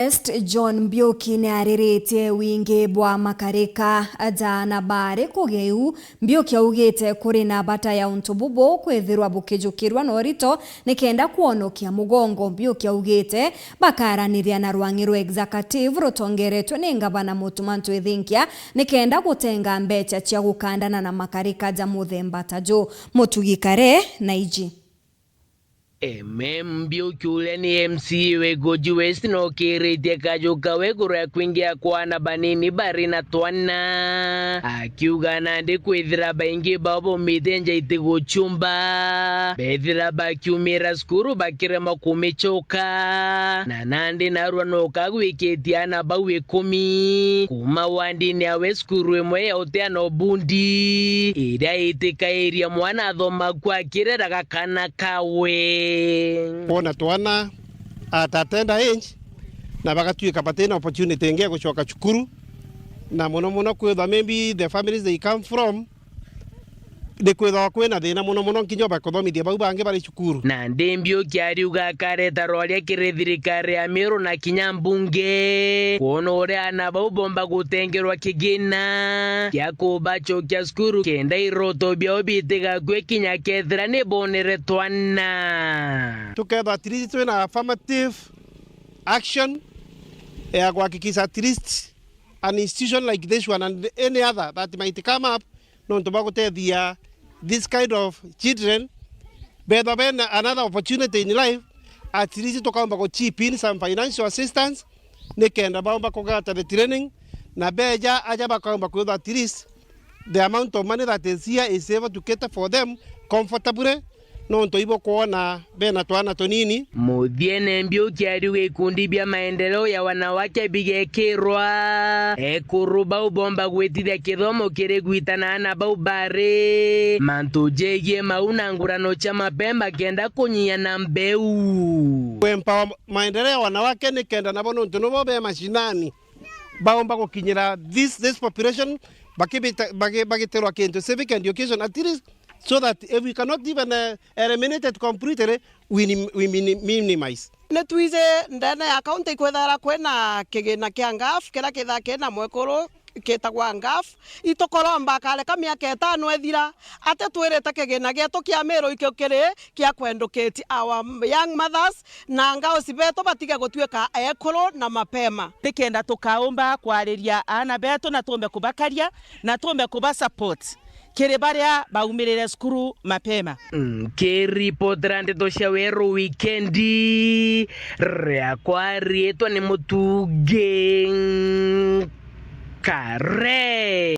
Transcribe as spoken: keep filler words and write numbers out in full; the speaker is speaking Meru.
West John Mbiuki niariritie wingi bwa makarika ja aana bari kugia iu. Mbiuki augite kuri na bata ya untu bubu kwithirwa bukijukirwa na urito nikenda kwonokia mugongo. Mbiuki augite bakaraniria na rwang'i rwa executive rutongeretwe ni ngavana Mutuma Ntwithinkia nikenda gutenga mbecha cia gukandana na makarika ja muthemba ta ju. Mutugi Kare na iji. M M Mbiuki uria ni M C A wa Igoji West nokiritie kaju kawe iguru ya kwingia kwa aana banini bari na twana, akiuga nandi kwithira baingi bao baumite nja itiguchumba, bethira bakiumira cukuru bakiremwa kumichoka, na nandi narua nokagwikitie aana bau ikumi kuma wandini yawe cukuru imwe ya Otieno Bundi, iria itikairia mwana athoma ku akireraga kana kawe. Kwona twana at a tender age, na bagatuika batina opportunity ingi ya gucoka cukuru, na muno muno kwithwa maybe the families they come from, ni kwithagwa kwina thina muno muno nkinya bakuthomithia bau bangi bari cukuru. Nandi Mbiuki ariuga akareta rwaria kiri thirikari ya Meru na kinya mbunge, kwona uria aana bau bomba gutengerwa kigina gia kubachokia cukuru kenda iroto biao bitigakue kinya kethira ni bonere twana. Tukethwa at least twina affirmative action ya kuhakikisha at least an institution like this one and any other that might come up, nontu bwa gutethia this kind of children, bethwa bena another opportunity in life, at least tukaomba ku chip in some financial assistance, nikenda baomba kugata the training, na beja aja bakaomba kwithwa at least the amount of money that is here is able to cater for them comfortably, nontu ibo kwona bena twana tunini. Muthiene Mbiuki ariuga ikundi bia maendeleo ya wanawake bigekirwa ekuru bau bomba gwitithia kithomo kiri gwita na aana bau bari mantu jegie mau na ngurano cia mapema kenda kunyia na mbeu. Kwempower maendeleo ya wanawake nikenda nabo nontu nibo be mashinani baomba gukinyira this, this population bakibita-, bagi-, bagiterwa kintu civic education at least, so that if we cannot even, uh, eliminate it completely, we, nim- we minim- minimize. Ni twiji ndene ya kaunti ikwithagirwa kwina kigina kia ngaf kiria kithaa kina mwekuru kitagwa ngaf. Itukuromba akareka miaka itano ithira, ati twirite kigina gietu kia Miru ikio kiri kia kueducate our young mothers na ngausi betu batige gutuika ekuru na mapema. Nikenda tukaumba kwariria aana betu na tumbe kubakaria na tumbe kuba support kiri baria baumirire cukuru mapema. Nkiripotera ndeto cia Weru Wikendi, riakwa riitwa ni Mutugi Kare.